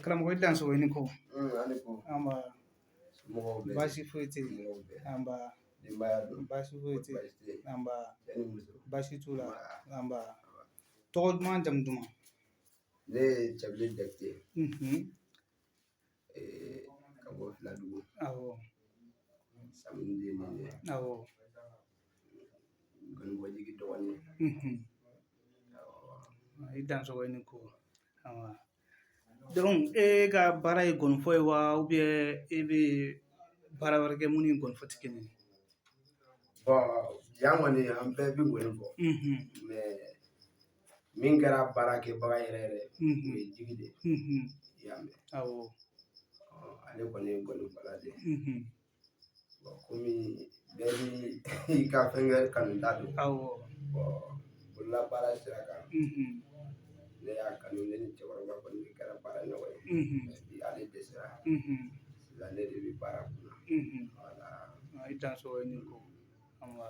Karamɔgɔ, i dansɔgɔ, i ni ko. Ani ko. Anba. Somɔgɔw bɛɛ? Baasi foyi tɛ yen. Somɔgɔw bɛɛ? Anba. Denbaya dun? Baasi foyi tɛ yen. Baasi tɛ yen? Anba. Cɛ ni muso? Baasi t'u la. Anba. Tɔgɔ duman, jamu duman? Ne ye Cɛbilen Jakite ye, ka bɔ Filadugu. Samuni den nin ye. Gɔnibɔjigi dɔgɔnin. I dansɔgɔ, i ni ko. Anba. Donc e ka baara ye gɔnifɔ ye wa, ou bien e bɛ baara wɛrɛ kɛ mun ni gɔnifɔ tɛ kelen ye? Bon, yan kɔni, an bɛɛ bɛ gɔni fɔ, mais min kɛra baarakɛbaga yɛrɛ yɛrɛ, o ye Jigi de ye. I y'a mɛn? Awɔ. Ale kɔni ye gɔnifɔla de ye. Bon, komi bɛɛ ni i ka fɛn kɛ kanuta don. Bon, bololabaara sira kan, ne y'a kanu, ne ni cɛkɔrɔba kɔni de kɛra baara ɲɔgɔn ye. Bi ale dɛsɛra, sisan ne de bɛ baara kunna. Voilà. I dansɔgɔ, i ni ko. Anba.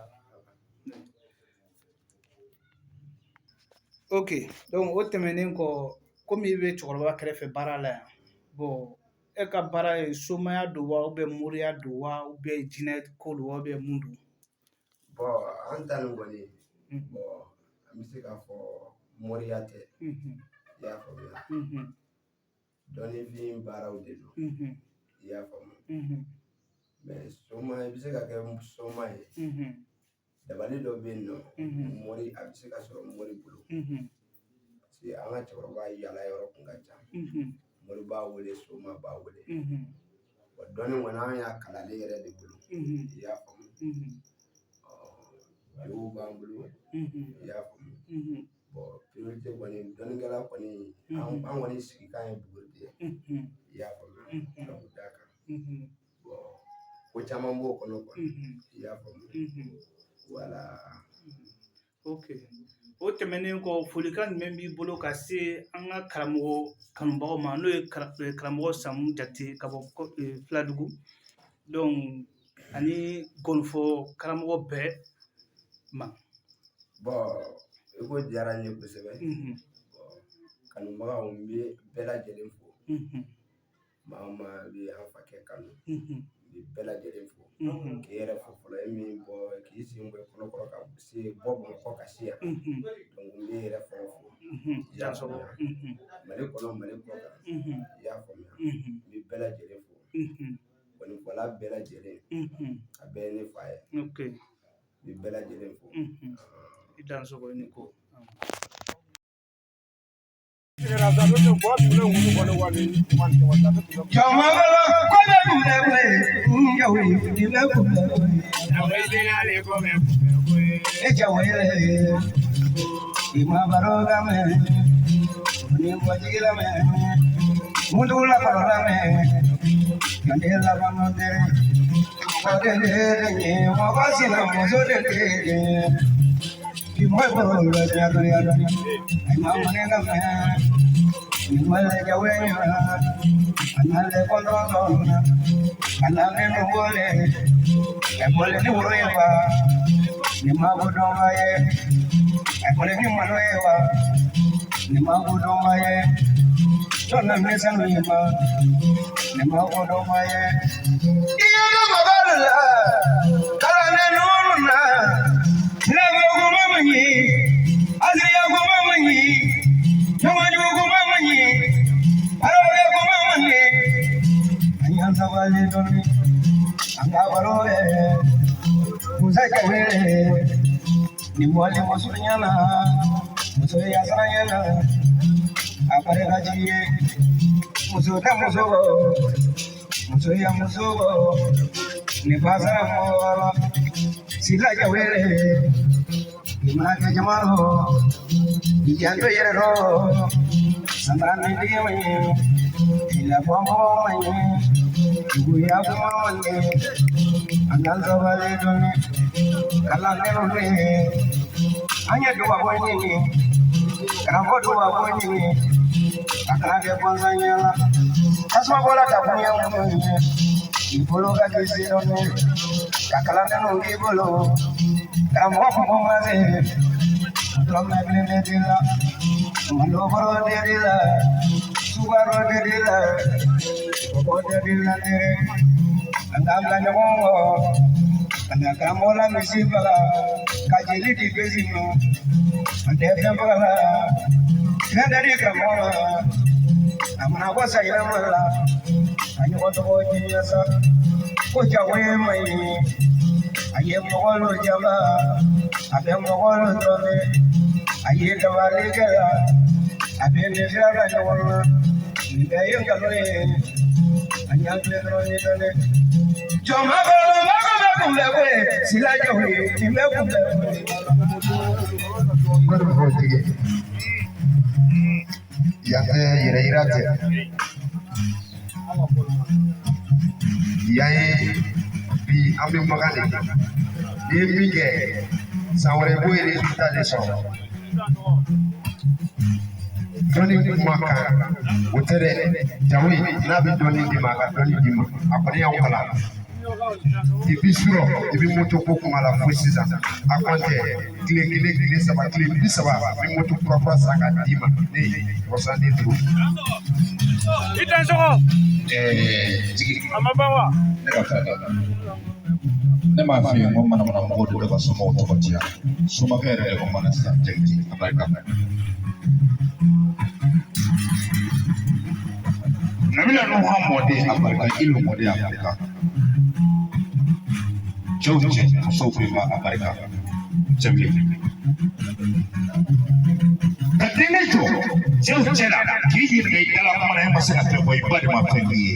Ok, donc o tɛmɛnen kɔ, komi i bɛ cɛkɔrɔba kɛrɛfɛ baara la yan, bon, e ka baara ye somaya don wa, ou bien moriya don wa, ou bien jinɛ ko don wa, ou bien mun don? Bon, an ta nin kɔni, bon, an bɛ se k'a fɔ moriya tɛ. I y'a faamuya? Dɔnnifin baaraw de don. I y'a faamu? Mais soma, i bɛ se ka kɛ soma ye. Dabali dɔ bɛ yen nɔ, mori, a bɛ se ka sɔrɔ mori bolo, parce que an ka cɛkɔrɔba yaala yɔrɔ kun ka ca. Mori b'a wele, soma b'a wele. Wa dɔnni kɔni, an y'a kalan ale yɛrɛ de bolo. I y'a faamu? Jow b'an bolo. I y'a faamu? Bon, priorité kɔni, dɔnnikɛla kɔni, an kɔni sigikan ye Buguri de ye. I y'a faamu? Ka d'a kan, bon, ko caman b'o kɔnɔ quoi. I y'a faamu? Voilà. Ok, o tɛmɛnen kɔ, folikan jumɛn b'i bolo ka se an ka karamɔgɔ kanubagaw ma, n'o ye karamɔgɔ Samu Jakite ka bɔ Filadugu, donc ani gɔnifɔ karamɔgɔ bɛɛ ma? Bon, i ko diyara n ye kosɛbɛ. Bon, kanubagaw, n bɛ bɛɛ lajɛlen fo. Maa o maa bɛ an fakɛ kanu, n bɛ bɛɛ lajɛlen fo. K'i yɛrɛ fo fɔlɔ, e min bɔ k'i sen bɔ kɔnɔkɔrɔ ka se bɔ Bamakɔ ka se yan. Donc n bɛ yɛrɛ fɔlɔ fo. I y'a faamuya? Mali kɔnɔ, Mali kɔ kan. I y'a faamuya? N bɛ bɛɛ lajɛlen fo. Gɔnifɔla bɛɛ lajɛlen, a bɛɛ ye ne fa ye. N bɛ bɛɛ lajɛlen fo. I dansɔgɔ, i ni ko. Tasuma bɔla ka kun ye mun ye i bolo ka kisi dɔɔni ka kalandenw k'i bolo karamɔgɔ kun ko ma se dɔrɔmɛ kelen tɛ d'i la malokɔrɔ tɛ d'i la sukaro tɛ d'i la kɔkɔ tɛ d'i la dɛ an k'an bila ɲɔgɔn kɔ ka na karamɔgɔ la misi faga ka jeli di bezi ma an tɛ fɛn faga la fɛn tɛ di karamɔgɔ ma a mana bɔ sa yɛlɛma la a ɲɔgɔn tɔgɔ ɲini sa ko jago ye man ɲi a ye mɔgɔ lo jama a bɛ mɔgɔ lo dɔn a ye dabali kɛ la a bɛ nin fila bila ɲɔgɔn na nin bɛɛ ye nkalon ye a ɲɛ filɛ dɔrɔn ni dɔn dɛ jɔnma kɔrɔ mako bɛ kunbɛ koyi silajɛw ye nin bɛ kunbɛ koyi. Yan tɛ yɛrɛ yira tɛ yan ye bi an bɛ makan de kɛ n'i ye min kɛ san wɛrɛ i b'o résultat de sɔrɔ dɔnni kuma kan o tɛ dɛ jago in n'a bɛ dɔnni d'i ma a ka dɔnni d'i ma a kɔni y'anw kalan depuis surɔ i bɛ moto ko kuma la fo sisan a kɔn tɛ tile kelen tile saba tile 30 n bɛ moto kura kura san k'a d'i ma ne ye 75. I dansɔgɔ. Jigi. A ma ban wa? Ne ka fɛn dɔ. Ne m'a f'i ye n ko manamana mɔgɔw de bɛ ka somɔgɔw tɔgɔ di yan. Somakɛ yɛrɛ de ko mana sisan Jakite a barika. Nabila Nuhu mɔden a barika, Ilu mɔden a barika. Cɛw cɛ musow bɛ ma a barika. Cɛbilen. Ka denkɛ jɔ cɛw cɛ la k'i ɲininka i dala kuma na e ma se ka fɛn fɔ i ba de ma fɛn k'i ye.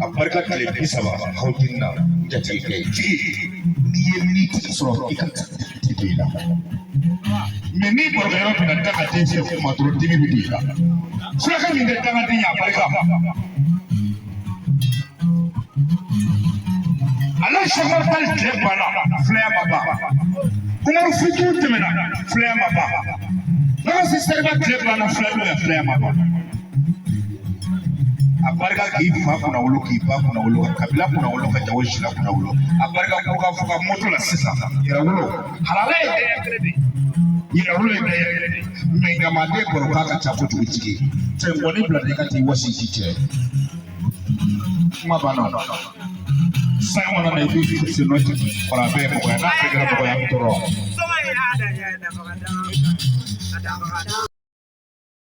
A barika tile 30 hawujini na n jatigikɛ jigi n'i ye miniti sɔrɔ i ka ti don i la. Mɛ n'i bɔra yɔrɔ min na dangaden fɛ kuma dɔrɔn dimi bɛ don i la. Fulakɛ min tɛ dangaden ye a barika. Ale Sɛkumaru Tali tile banna filaya ma ban. Umaru Futu tɛmɛna filaya ma ban. Lagasi Seriba tile banna filaya ma ban. A barika k'i fa kunna wolo k'i ba kunna wolo ka kabila kunna wolo ka jago sila kunna wolo. A barika ko ka fɔ ka moto la sisan yɛrɛ wolo halala ye dɛyɛ kelen de ye. Yɛrɛ wolo ye dɛyɛ kelen de ye. Mɛ ɲamaden kɔrɔ k'a ka ca kojugu jigi. Cɛ nkɔni bila de i ka t'i wasi k'i cɛ. Kuma banna o. San kɔnɔ na i b'i sen nɔ kɔrɔ a bɛɛ ye mɔgɔ ye n'a bɛɛ kɛra mɔgɔ ye a bɛ tɔɔrɔ.